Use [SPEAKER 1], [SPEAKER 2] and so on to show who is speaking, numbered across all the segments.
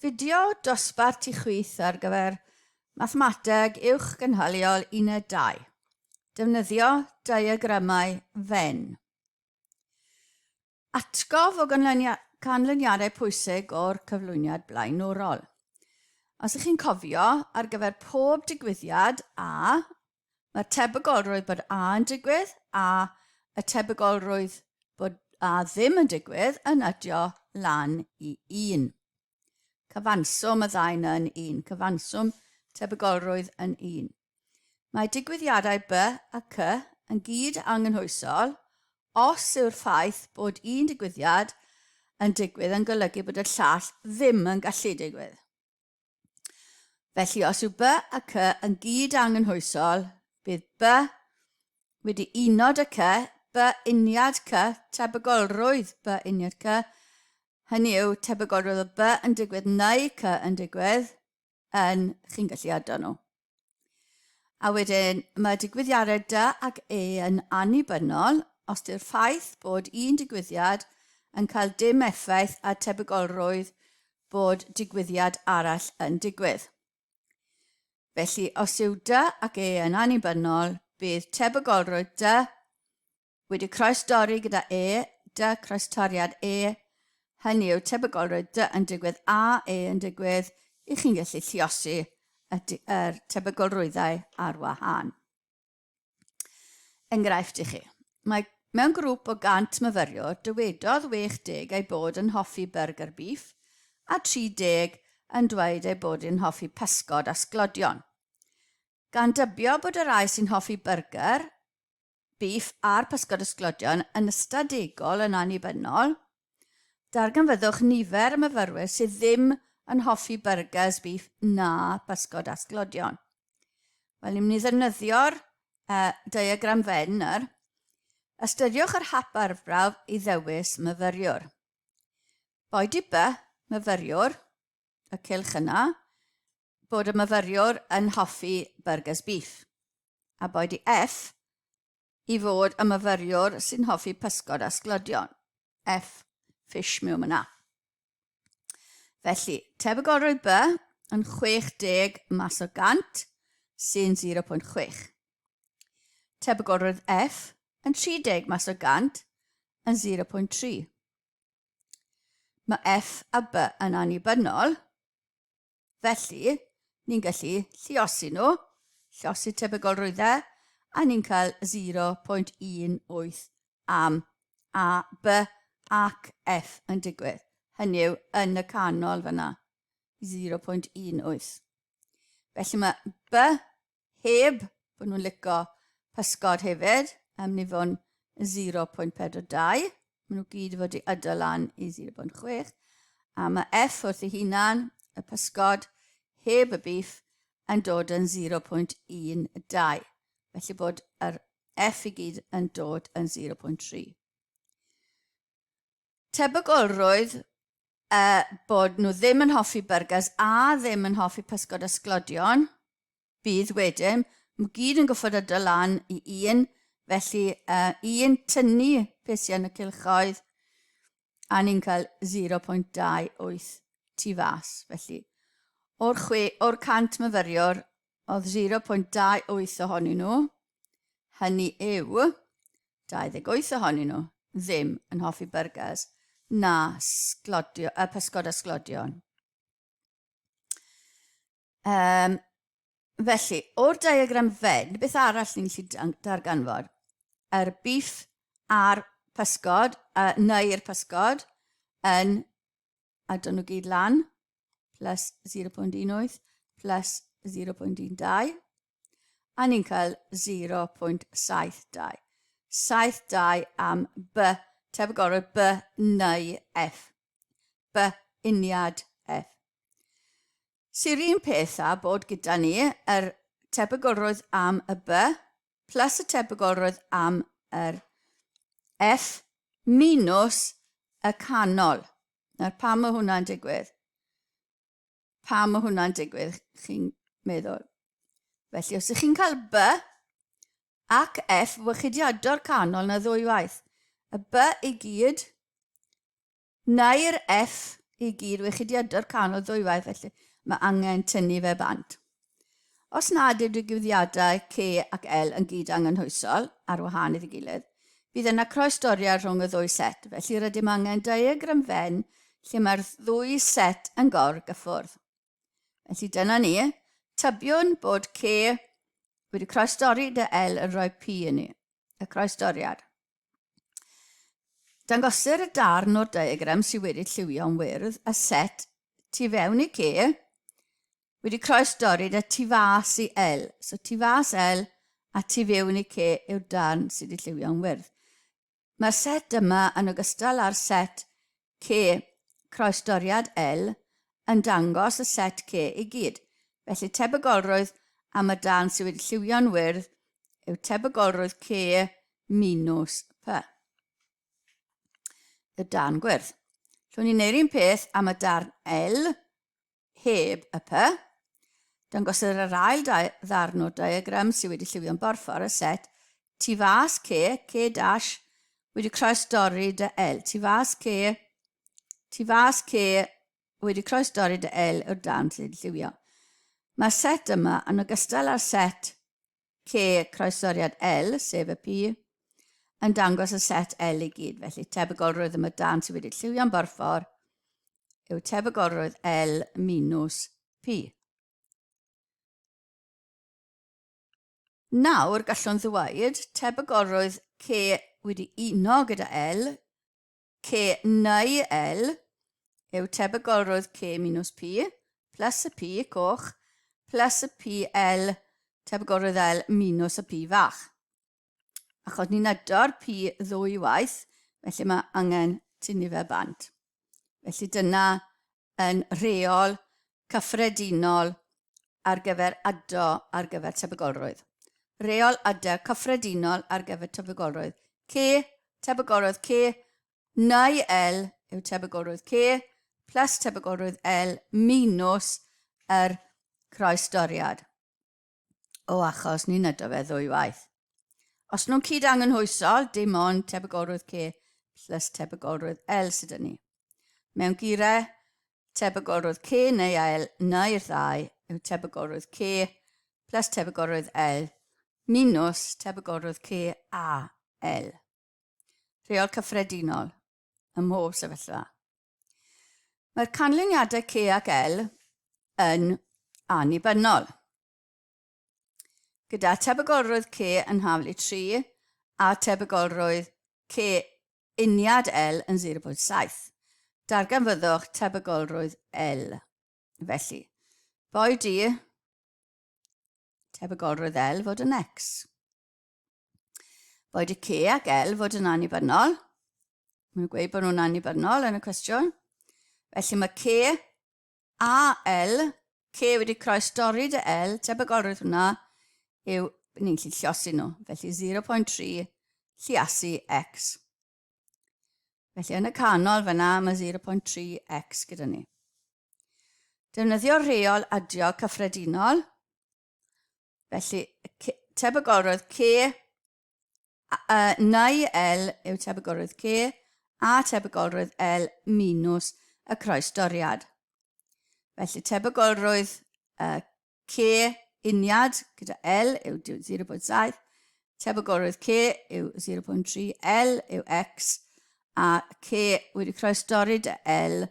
[SPEAKER 1] Fideo dosbarth i chwith ar gyfer Mathemateg Uwch Gynhaliol Uned 2. Defnyddio diagramau Venn. Atgof o ganlyniadau pwysig o'r cyflwyniad blaenorol. Os ych chi'n cofio, ar gyfer pob digwyddiad A, Mae'r tebygolrwydd bod A yn digwydd a y tebygolrwydd bod A ddim yn digwydd yn adio lan i 1. Cyfanswm y ddau yna yn 1. Cyfanswm tebygolrwydd yn 1. Mae digwyddiadau B a C yn gyd angynhwysol os yw'r ffaith bod un digwyddiad yn digwydd yn golygu bod y llall ddim yn gallu digwydd. Felly, os yw B a C yn gyd angynhwysol, bydd B wedi uno dy C, B uniad C, tebygolrwydd B uniad C, hynny yw tebygolrwydd o B yn digwydd neu C yn digwydd, yn chi'n gallu ado nhw. A wedyn mae digwyddiadau D ac E yn annibynnol os dyw'r ffaith bod un digwyddiad yn cael dim effaith ar tebygolrwydd bod digwyddiad arall yn digwydd. Felly, os yw D ac E yn annibynnol, bydd tebygolrwydd D Wedi croestorri gyda E, D croestoriad E, hynny yw tebygolrwydd D yn digwydd a E yn digwydd, i chi'n gallu lluosi y, yr tebygolrwyddau ar wahân. Enghraifft i chi. Mae mewn grŵp o 100 myfyriwr, dywedodd 60 ei bod yn hoffi burger beef a 30 yn dweud ei bod yn hoffi pysgod a sglodion. Gan dybio bod y rhai sy'n hoffi burger bîff a'r pysgod ysglodion yn ystadegol yn annibynnol, darganfyddwch nifer y myfyrwyr sydd ddim yn hoffi byrgers bîff na physgod a sglodion. Wel, ni'n mynd i ddefnyddio'r uh, diagram Venn nawr. Ystyriwch yr hap arbrawf i ddewis myfyriwr. Boed i B, myfyriwr, y cylch yna, bod y myfyriwr yn hoffi byrgers bîff, a boed i F i fod y myfyriwr sy'n hoffi pysgod a sglodion. F, fish mewn yna. Felly, tebygolrwydd B yn 60 mas o 100 sy'n 0.6. Tebygolrwydd F yn 30 mas o 100 yn 0.3. Mae F a B yn annibynnol, Felly, ni'n gallu lluosi nhw, lluosi tebygolrwyddau, a ni'n cael 0.18 am A, B ac F yn digwydd. Hynny yw, yn y canol fyna, 0.18. Felly mae B heb bod nhw'n lico pysgod hefyd, yn mynd i fod yn 0.42. Maen nhw gyd fod i ydo lan i 0.6. A mae F wrth ei hunan, y pysgod, heb y beef, yn dod yn 0.12. Felly bod yr F i gyd yn dod yn 0.3. Tebygolrwydd uh, bod nhw ddim yn hoffi byrgers a ddim yn hoffi pysgod a sglodion, bydd wedyn, mae gyd yn goffod ydo lan i un, felly uh, un tynnu pesiau yn y cylchoedd, a ni'n cael 0.28 tu fas. Felly, o'r, chwe, o'r 100 myfyriwr, oedd 0.28 ohonyn nhw, hynny yw 28 ohonyn nhw ddim yn hoffi byrgers na sglodio, uh, pysgod a sglodion. Um, felly, o'r diagram Venn, beth arall ni'n gallu darganfod? Yr beef a'r pysgod, uh, neu'r pysgod, yn a nhw gyd lan, plus 0.18 plus 0.12, a ni'n cael 0.72. 72 am B, tebygolrwydd B neu F. B uniad F. Sy'r un peth â bod gyda ni yr tebygolrwydd am y B plus y tebygolrwydd am yr F minus y canol. Nawr, pam mae hwnna'n digwydd? Pam mae hwnna'n digwydd, chi'n meddwl? Felly, os ych chi'n cael B ac F, wel, chi di ado'r canol na ddwy waith. Y B i gyd, neu'r F i gyd, we chi di ado'r canol ddwywaith, felly mae angen tynnu fe bant. Os nad yw digwyddiadau C ac L yn gyd angenhwysol, ar wahân iddi gilydd, bydd yna croesdoriad rhwng y ddwy set, felly rydym angen diagram Venn lle mae'r ddwy set yn gorgyffwrdd. Felly dyna ni. Tybiwn bod C wedi croesdorri dy L yn rhoi P i ni, y croesdoriad. Dangosir y darn o'r diagram sydd wedi lliwio'n wyrdd, y set tu fewn i C, wedi croesdorri dy tu fas i L. So tu fas L a tu fewn i C yw'r darn sydd wedi lliwio'n wyrdd. Mae'r set yma, yn ogystal â'r set C croesdoriad L, yn dangos y set C i gyd. Felly tebygolrwydd am y darn sydd wedi lliwio'n wyrdd yw tebygolrwydd C minus P. Y darn gwyrdd. Llwn ni wneud un peth am y darn L heb y P. Dangosir yr ail ddarn o'r diagram sydd wedi lliwio'n borffor y set tu fas C, C dash, wedi croesdorri dy L. Tu fas C, tu fas C wedi croesdorri dy L yw'r darn sydd wedi lliwio. Mae'r set yma yn ogystal â'r set C croestoriad L, sef y P, yn dangos y set L i gyd. Felly tebygolrwydd am y darn sydd wedi lliwio'n borffor yw tebygolrwydd L minus P. Nawr gallwn ddweud tebygolrwydd C wedi uno gyda L C neu L yw tebygolrwydd C minus P plus y P coch plus y PL tebygolrwydd L minus y P fach. Achos ni'n ado'r P ddwy waith, felly mae angen tynnu fe bant. Felly dyna yn rheol cyffredinol ar gyfer ado ar gyfer tebygolrwydd. Rheol ado cyffredinol ar gyfer tebygolrwydd. C, tebygolrwydd C, neu L yw tebygolrwydd C, plus tebygolrwydd L minus yr croesdoriad. O achos ni'n ydo fe ddwy waith. Os nhw'n cyd angenhwysol, dim ond tebygolrwydd C plus tebygolrwydd L sydd ni. Mewn geiriau, tebygolrwydd C neu L neu'r ddau yw tebygolrwydd C plus tebygolrwydd L minus tebygolrwydd C a L. Rheol cyffredinol ym mhob sefyllfa. Mae'r canlyniadau C ac L yn annibynnol. Gyda tebygolrwydd C yn haflu 3 a tebygolrwydd C uniad L yn 0.7. Darganfyddwch tebygolrwydd L. Felly, boed i tebygolrwydd L fod yn X. Boed y C ac L fod yn annibynnol. Mae'n gweud bod nhw'n annibynnol yn y cwestiwn. Felly mae C a L, C wedi croesdorri dy L, tebygolrwydd hwnna yw, ni'n gallu lliosi nhw. Felly 0.3 lliasu X. Felly yn y canol fyna mae 0.3 X gyda ni. Defnyddio rheol adio cyffredinol. Felly, tebygolrwydd C neu L yw tebygolrwydd C a tebygolrwydd L minus y croesdoriad. Felly tebygolrwydd C uniad gyda L yw 0.7, tebygolrwydd C yw 0.3, L yw X, a C wedi croesdorri dy L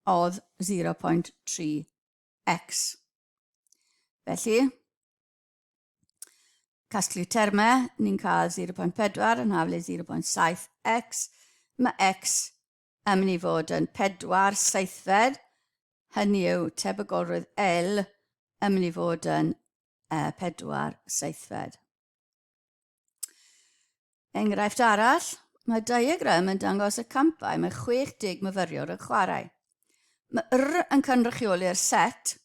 [SPEAKER 1] oedd 0.3 X. Felly, casglu termau, ni'n cael 0.4 yn haflu 0.7 x. Mae x yn mynd i fod yn 4 seithfed, hynny yw tebygolrwydd L yn mynd i fod yn 4 seithfed. Enghraifft arall, mae diagram yn dangos y campau mae 60 myfyriwr yn chwarae. Mae R yn cynrychioli'r set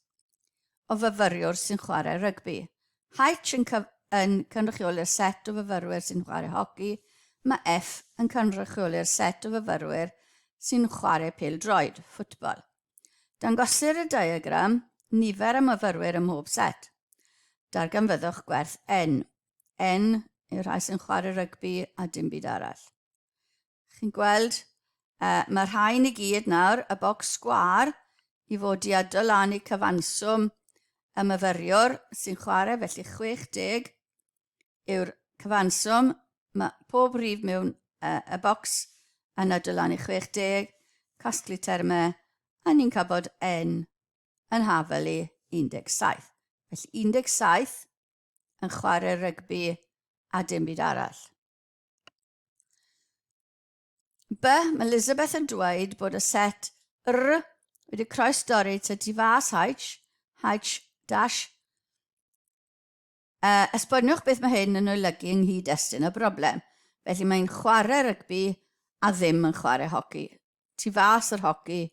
[SPEAKER 1] o fyfyriwr sy'n chwarae rygbi. H yn, yn cynrychioli'r set o fyfyrwyr sy'n chwarae hoci. Mae F yn cynrychioli'r set o fyfyrwyr sy'n chwarae pêl-droed, ffwtbol. Dangosir y diagram nifer y myfyrwyr ym mhob set. Darganfyddwch gwerth N. N yw'r rhai sy'n chwarae rygbi a dim byd arall. Chi'n gweld Mae rhain i gyd nawr, y bocs sgwâr, i fod i adeiladu cyfanswm y myfyriwr sy'n chwarae, felly 60 yw'r cyfanswm. Mae pob rhif mewn y bocs yn adeiladu 60, casglu termau, a ni'n cael bod n yn hafel i 17. Felly 17 yn chwarae rygbi a dim byd arall. B. Mae Elizabeth yn dweud bod y set R wedi croestorri ta tu fas H, H dash. Esboniwch beth mae hyn yn olygu yng nghyd-destun y broblem. Felly mae'n chwarae rygbi a ddim yn chwarae hoci. Tu fas yr hoci,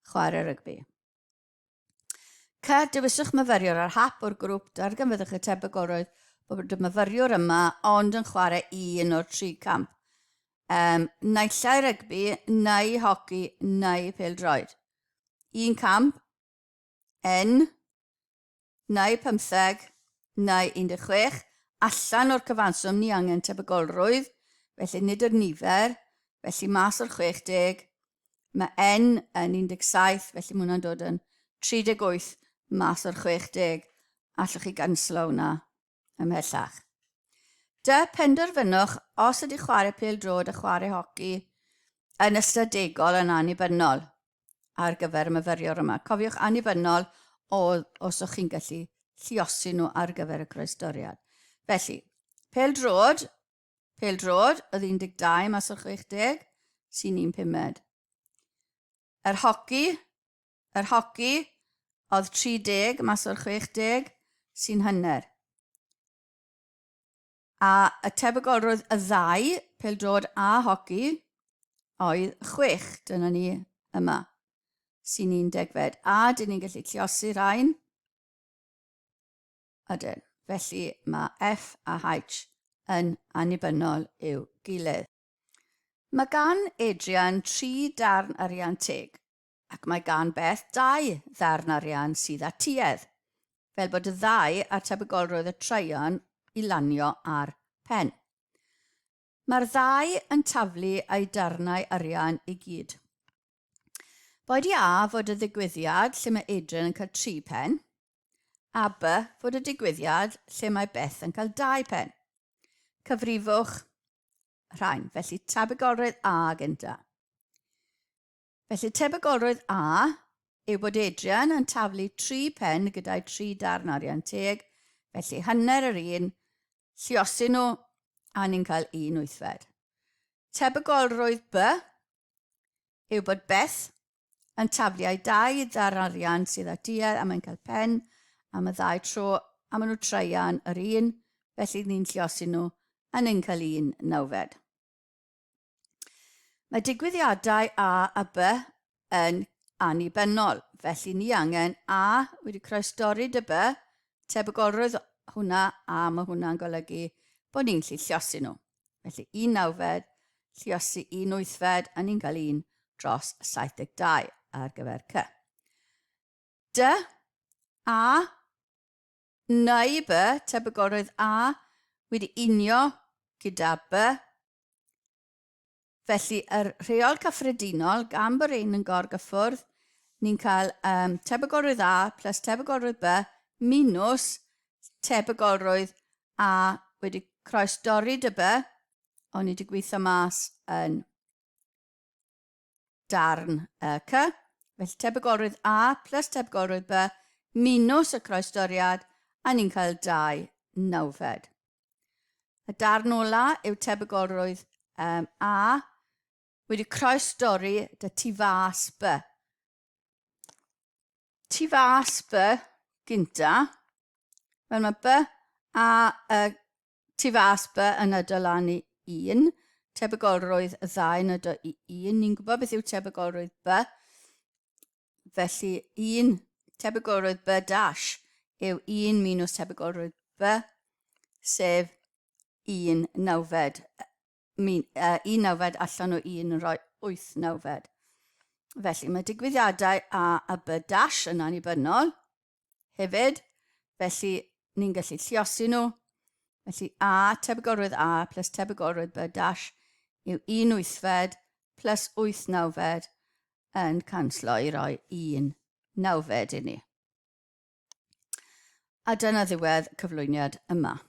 [SPEAKER 1] chwarae rygbi. C. Dewiswch myfyriwr ar hap o'r grŵp darganfyddwch y tebygolrwydd bod y myfyriwr yma ond yn chwarae un o'r tri camp. Naill ai rygbi, neu hoci, neu pêl-droed. Un camp, N, neu 15, neu 16, allan o'r cyfanswm ni angen tebygolrwydd, felly nid yr nifer, felly mas o'r 60, mae N yn 17, felly mae hwnna'n dod yn 38 mas o'r 60. Allwch chi ganslo hwnna ymhellach. D. Penderfynwch os ydy chwarae pêl-droed a chwarae hoci yn ystadegol yn annibynnol ar gyfer y myfyriwr yma. Cofiwch annibynnol o, os o'ch chi'n gallu lliosi nhw ar gyfer y croesdoriad. Felly, pêl-droed, pêl-droed oedd 12 mas o'r 60, sy'n un pumed. Yr hoci, yr hoci oedd 30 mas o'r 60, sy'n hanner. A y tebygolrwydd y ddau, pêl-droed a hoci, oedd 6. Dyna ni yma, sy'n un degfed. A dyn ni'n gallu lliosi rhain. Ydyn. Felly mae F a H yn annibynnol i'w gilydd. Mae gan Adrian tri darn arian teg. Ac mae gan Beth dau ddarn arian sydd â tuedd, fel bod y ddau a'r tebygolrwydd y traean i lanio ar pen. Mae'r ddau yn taflu eu darnau arian i gyd. Boed i A fod y ddigwyddiad lle mae Adrian yn cael tri pen, a B fod y digwyddiad lle mae Beth yn cael dau pen. Cyfrifwch rhain, felly tebygolrwydd A gynta. Felly tebygolrwydd A yw bod Adrian yn taflu tri pen gyda'i tri darn arian teg, felly hanner yr un, lliosi nhw, a ni'n cael un wythfed. Tebygolrwydd B yw bod Beth yn taflu ei dau ddarn arian sydd â duedd a mae'n cael pen am y ddau tro a maen nhw traean yr un, felly ni'n lliosi nhw a ni'n cael un nawfed. Mae digwyddiadau A a B yn annibynnol, felly ni angen A wedi croestorri dy B, tebygolrwydd hwnna a mae hwnna'n golygu bod ni'n gallu lliosi nhw. Felly un nawfed, lliosi un wythfed, a ni'n cael un dros 72 ar gyfer C. D, A, neu B, tebygolrwydd A wedi unio gyda B. Felly, yr rheol cyffredinol, gan bod ein yn gorgyffwrdd, ni'n cael um, tebygolrwydd A plus tebygolrwydd B minus tebygolrwydd A wedi croes dorri dy B, ond ni wedi gweithio mas yn darn y C. Felly tebygolrwydd A plus tebygolrwydd B minus y croesdoriad, a ni'n cael 2 nawfed. Y darn ola yw tebygolrwydd A wedi croesdorri dy tu fas B. Tu fas B gynta, fel mae B a y tu fas B yn ydo lan i 1, tebygolrwydd y ddau yn ydo i 1. Ni'n gwybod beth yw tebygolrwydd B, felly 1 tebygolrwydd B dash yw 1 minus tebygolrwydd B, sef 1 nawfed. Min, 1 nawfed allan o 1 yn rhoi 8 nawfed. Felly mae digwyddiadau A a B dash yn annibynnol hefyd, felly ni'n gallu lliosi nhw. Felly A, tebygolrwydd A plus tebygolrwydd B dash yw 1 wythfed plus 8 nawfed yn canslo i roi 1 nawfed i ni. A dyna ddiwedd cyflwyniad yma.